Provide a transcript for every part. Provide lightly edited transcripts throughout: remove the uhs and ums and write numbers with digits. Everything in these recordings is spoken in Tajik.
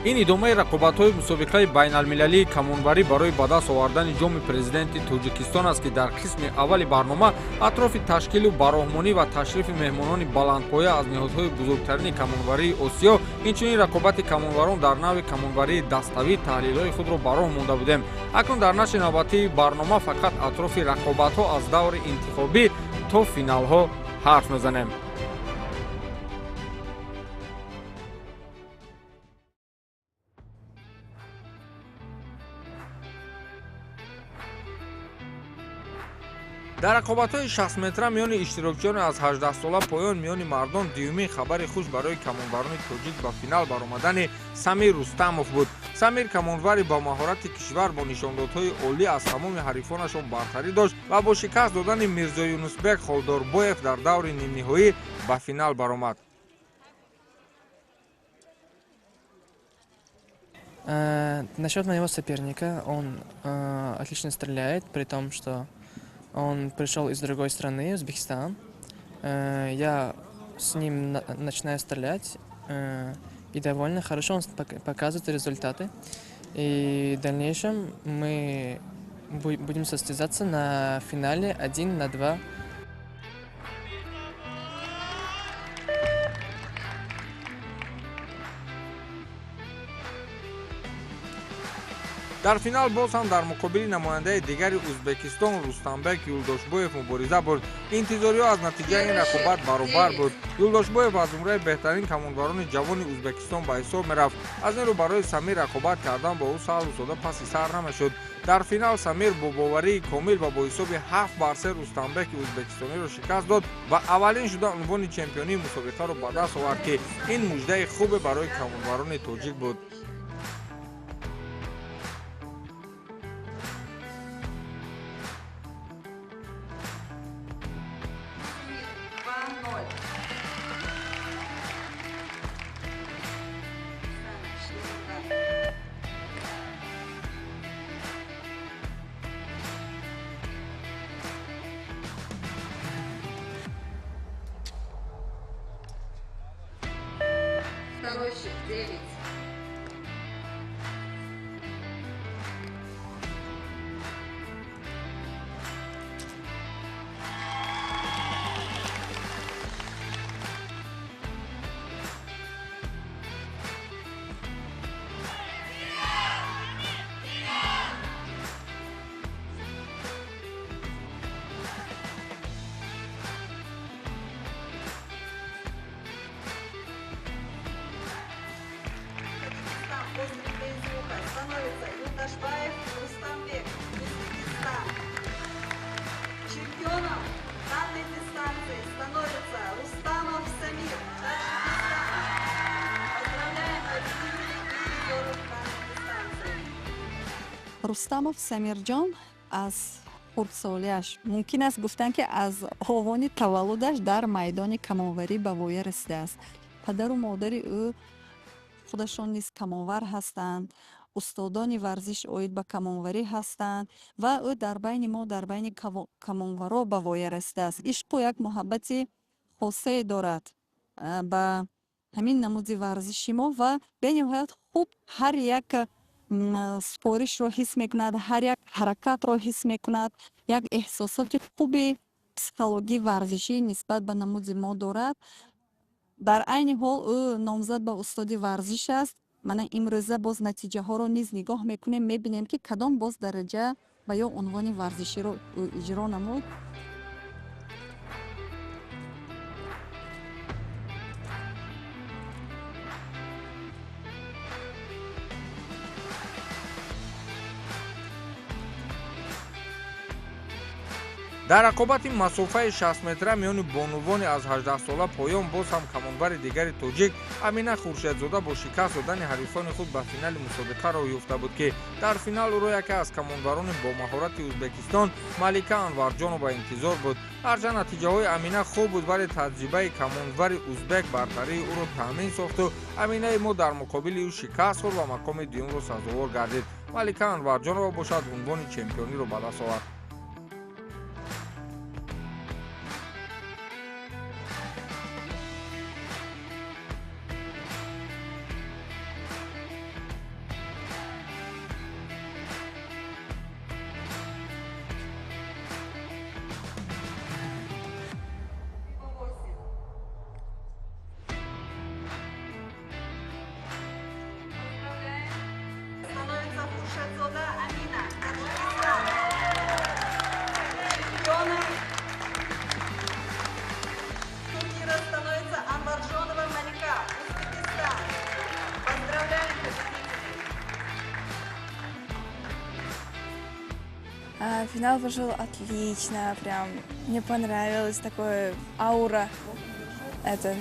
Ин идомаи рақобатҳои мусобиқаи байналмилалии камонварӣ барои ба даст овардани ҷоми президенти Тоҷикистон аст, ки дар қисми аввали барнома атрофи ташкилу бароҳмонӣ ва ташрифи меҳмонони баландпоя аз ниҳодҳои бузургтарини камонварии Осиё, инчунин рақобати камонварон дар навъи камонварии даставӣ таҳлилҳои худро ба роҳ монда будем. Акнун дар нашри навбатии барнома фақат атрофи рақобатҳо аз даври интихобӣ то финалҳо ҳарф мезанем. Дар рақобатҳои 60 метра миёни иштирокчиёни аз 18 сола поён миёни мардон дуюмин хабари хуш барои камонварони тоҷик ба финал баромадани Самир Рустамов буд. Самир камонвари ба маҳорати кишвар бо нишондодҳои олӣ аз тамоми ҳарифонашон бартарӣ дошт ва бо шикаст додани Мирзо Юнусбек Холдорбоев дар даври нимниҳоӣ ба финал баромад. Насчет моего соперника, он отлично стреляет, при том, что он пришел из другой страны, Узбекистан. Я с ним начинаю стрелять, и довольно хорошо он показывает результаты. И в дальнейшем мы будем состязаться на финале 1 на 2. Дар финал боз ҳам дар муқобили намояндаи дигари Узбекистон Рустамбек Юлдошбоев мубориза бурд. Интизориҳо аз натиҷаи ин рақобат баробар буд. Юлдошбоев аз зумраи беҳтарин камонварони ҷавони Узбекистон ба ҳисоб мерафт. Аз ин рӯ барои Самир рақобат кардан бо ӯ саҳлу сода паси сар намешуд. Дар финал Самир бо боварии комил ва бо ҳисоби 7-3 Рустамбеки узбекистониро шикаст дод ва аввалин шуда унвони чемпионии мусобиқаро ба даст овард, ки ин муждаи хубе барои камонварони тоҷик буд. Второй счет 9. Становится Юлдашбаев Рустамбек, Узбекистан. Чемпионом данной дистанции становится Рустамов Самир, Таджикистан. Поздравляем победителей и призеров данной дистанции. Рустамов Самирҷон аз хурдсолиаш, мумкин аст гуфтан, ки аз овони таваллудаш дар майдони камонварӣ ба воя расидааст. Падару модари ӯ худашон низ камонвар ҳастанд, устодони варзиш оид ба камонварӣ ҳастанд ва ӯ дар байни мо, дар байни камонваро ба воя расидааст. Ишқу як муҳаббати хосае дорад ба ҳамин намуди варзиши мо ва бениҳоят хуб ҳар як супоришро ҳис мекунад, ҳар як ҳаракатро ҳис мекунад, як эҳсосоти хуби психологии варзишӣ нисбат ба намуди мо дорад. Дар айни ҳол ӯ номзад ба устоди варзиш аст. Мана имрӯза боз натиҷаҳоро низ нигоҳ мекунем, мебинем, ки кадом боз дараҷа ва ё унвони варзиширо ӯ иҷро намуд. Дар рақобати масофаи 60 метра миёни бонувони аз 18 сола поён боз ҳам камонвари дигари тоҷик Амина Хуршедзода бо шикаст додани ҳарифони худ ба финали мусобиқа роҳ ёфта буд, ки дар финал ӯро яке аз камонварони бомаҳорати Узбекистон Малика Анварҷонова интизор буд. Ҳарчанд натиҷаҳои Амина хуб буд, вале таҷрибаи камонвари узбек бартарии ӯро таъмин сохту Аминаи мо дар муқобили ӯ шикаст хӯрд ва мақоми дуюмро сазовор гардид. Малика Анварҷонова бошад унвони чемпиониро ба даст овард. Финал прошел отлично, прям мне понравилось, такое аура. Это.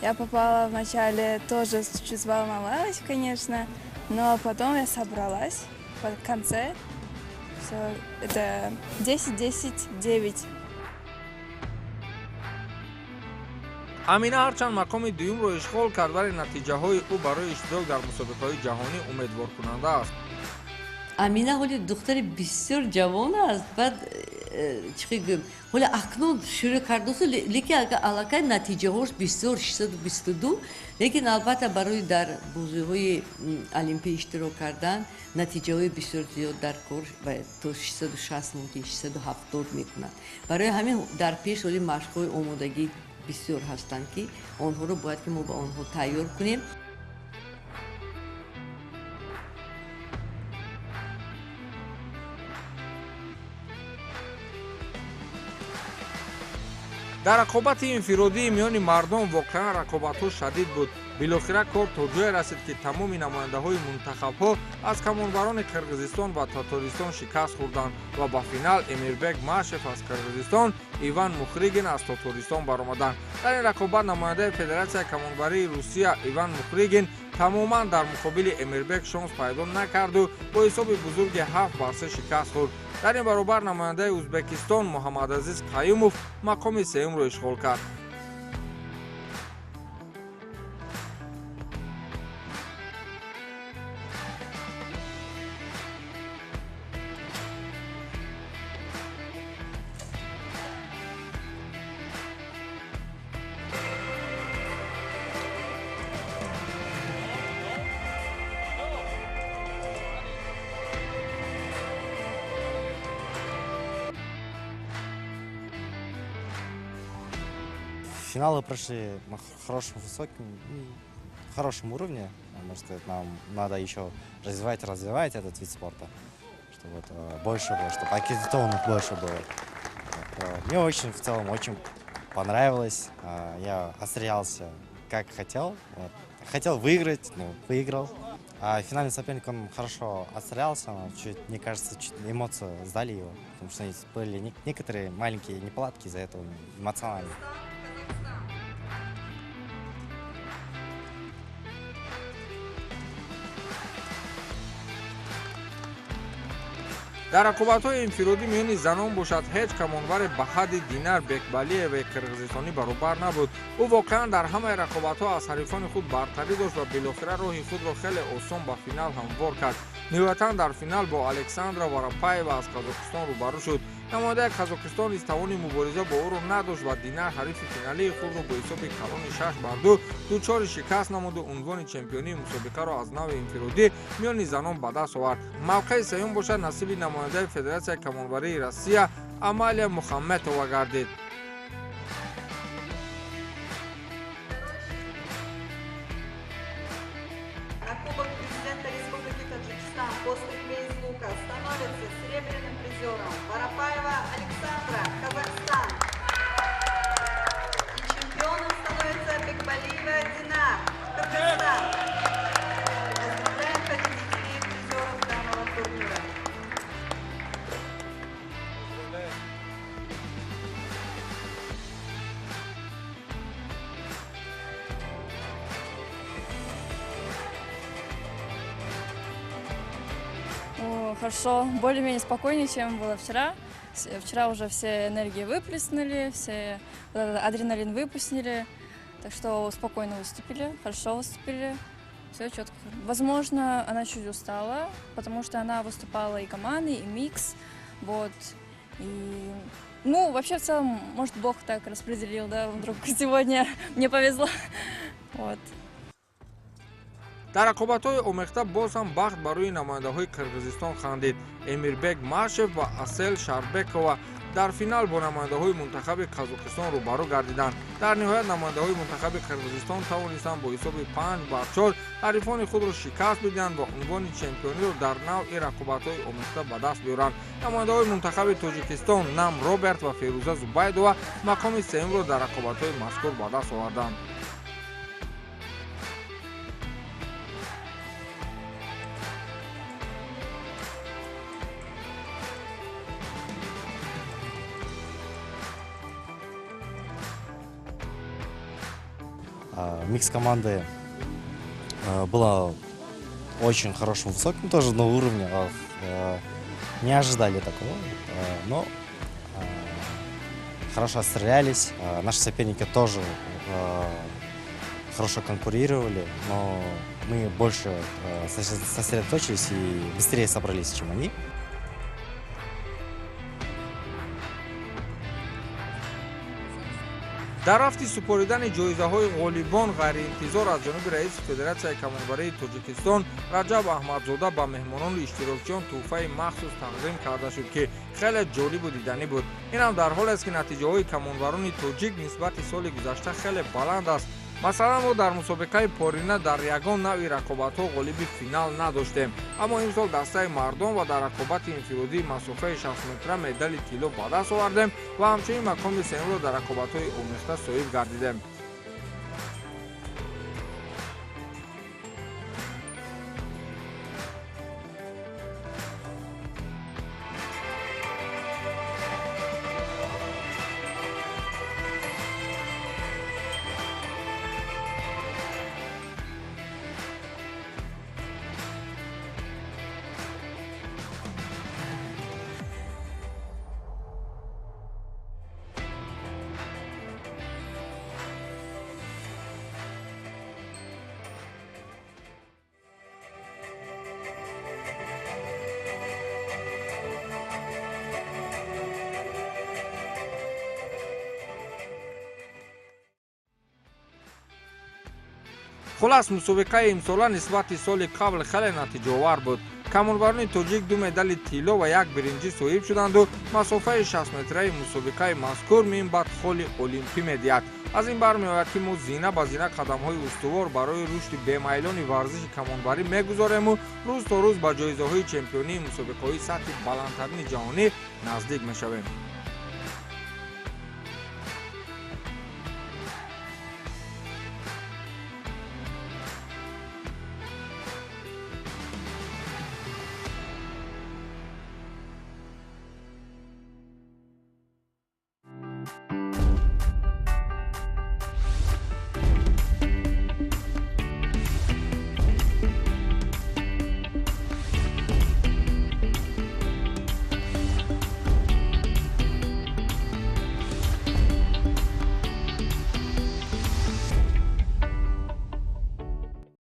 Я попала вначале, тоже чуть волновалась, конечно, но потом я собралась в конце. Все, это 10, 10, 9. Амина ҳарчанд мақоми дуюмро ишғол кард, вале натиҷаҳои ӯ барои иштирок дар мусобиқаҳои ҷаҳонӣ умедворкунанда аст. Амина ҳоли духтари бисёр ҷавон аст, баъд чӣ гӯем, ҳоли акнун шурӯъ кардосу, лекин аллакай натиҷаҳош бисёр 622, лекин албатта барои дар бозиҳои олимпӣ иштирок кардан натиҷаҳои бисёр зиёд дар кор ва то 660 мумкин 670 мекунад. Барои ҳамин дар пеш ҳоли машқҳои омодагӣ бисёр ҳастанд, ки онҳоро бояд ки мо ба онҳо тайёр кунем. Дар рақобати инфиродии миёни мардон воқеан рақобатҳо шадид буд. Билохира кор то ҷое расид, ки тамоми намояндаҳои мунтахабҳо аз камонбарони Қирғизистон ва Татористон шикаст хӯрданд ва ба финал Эмирбек Машев аз Қирғизистон, Иван Мухригин аз Татористон баромаданд. Дар ин рақобат намояндаи Федератсияи камонбарии Русия Иван Мухригин тамоман дар муқобили Эмирбек шонс пайдо накарду бо ҳисоби бузурги 7-3 шикаст хӯрд. Дар ин баробар намояндаи Ӯзбекистон Муҳаммадазиз Қаюмов мақоми сеюмро ишғол кард. Финалы прошли на хорошем, высоком, хорошем уровне. Можно сказать, нам надо еще развивать этот вид спорта, чтобы это больше было, чтобы аккредитованных больше было. Мне очень, в целом, очень понравилось. Я отстрелялся, как хотел. Вот. Хотел выиграть, но выиграл. А финальный соперник, он хорошо отстрелялся, но чуть, мне кажется, чуть эмоции сдали его, потому что были некоторые маленькие неполадки из-за этого эмоционально. Дар рақобатҳои инфиродӣ миёни занон бошад, ҳеҷ камонваре ба ҳадди Динар Бекбалиеваи қирғизистонӣ баробар набуд. Ӯ воқеан дар ҳамаи рақобатҳо аз ҳарифони худ бартарӣ дошт ва билохира роҳи худро хеле осон ба финал ҳамвор кард. Ниҳоятан дар финал бо Александра Воропаева аз Қазоқистон рӯбарӯ шуд. Намояндаи Қазоқистон низ тавони мубориза бо ӯро надошт ва Динар ҳарифи финалии худро бо ҳисоби калони 6-2 дучори шикаст намуду унвони чемпионии мусобиқаро аз нави инфиродӣ миёни занон ба даст овард. Мавқеи сеюм бошад насиби намояндаи Федератсияи камонварии Россия Амалия Мухамметова гардид. Хорошо, более-менее спокойнее, чем было вчера. Вчера уже все энергии выплеснули, все адреналин выпустили. Так что спокойно выступили, хорошо выступили, все четко. Возможно, она чуть устала, потому что она выступала и командой, и микс. Вот. И, ну, вообще, в целом, может, Бог так распределил, да, вдруг сегодня мне повезло. Вот. Дар рақобатҳои омехта боз ҳам бахт ба рӯи намояндаҳои Қирғизистон хандид. Эмирбек Машев ва Асел Шарбекова дар финал бо намояндаҳои мунтахаби Қазоқистон рӯбарӯ гардиданд. Дар ниҳоят намояндаҳои мунтахаби Қирғизистон тавонистанд бо ҳисоби 5-4 ҳарифони худро шикаст бидиҳанд ва унвони чемпиониро дар навъи рақобатҳои омехта ба даст биёранд. Намояндаҳои мунтахаби Тоҷикистон Нам Роберт ва Ферӯза Зубайдова мақоми сеюмро дар рақобатҳои мазкур ба даст оварданд. Микс команды была очень хорошим, высоким тоже на уровне. Не ожидали такого, но хорошо отстрелялись. Наши соперники тоже хорошо конкурировали, но мы больше сосредоточились и быстрее собрались, чем они. Дар рафти супоридани ҷоизаҳои ғолибон ғайриинтизор аз ҷониби раиси Федератсияи камонварии Тоҷикистон Раҷаб Аҳмадзода ба меҳмонону иштирокчиён тӯҳфаи махсус тақдим карда шуд, ки хеле ҷолибу диданӣ буд. Инам дар ҳолест, ки натиҷаҳои камонварони тоҷик нисбати соли гузашта хеле баланд аст. Масалан, мо дар мусобиқаи порина дар ягон навъи рақобатҳо ғолиби финал надоштем, аммо имсол дастаи мардон ва дар рақобати инфиродии масофаи 60 метра медали тилло ба даст овардем ва ҳамчунин мақоми сеюмро дар рақобатҳои омехта соҳиб гардидем. Хулас, мусобиқаи имсола нисбати соли қабл хеле натиҷаовар буд. Камонварони тоҷик 2 медали тилло ва 1 биринҷӣ соҳиб шуданду масофаи 60 метраи мусобиқаи мазкур минбаъд холи олимпӣ медиҳад. Аз ин бармеояд, ки мо зина ба зина қадамҳои устувор барои рушди бемайлони варзиши камонварӣ мегузорему рӯз то рӯз ба ҷоизаҳои чемпионии мусобиқаҳои сатҳи баландтарини ҷаҳонӣ наздик мешавем.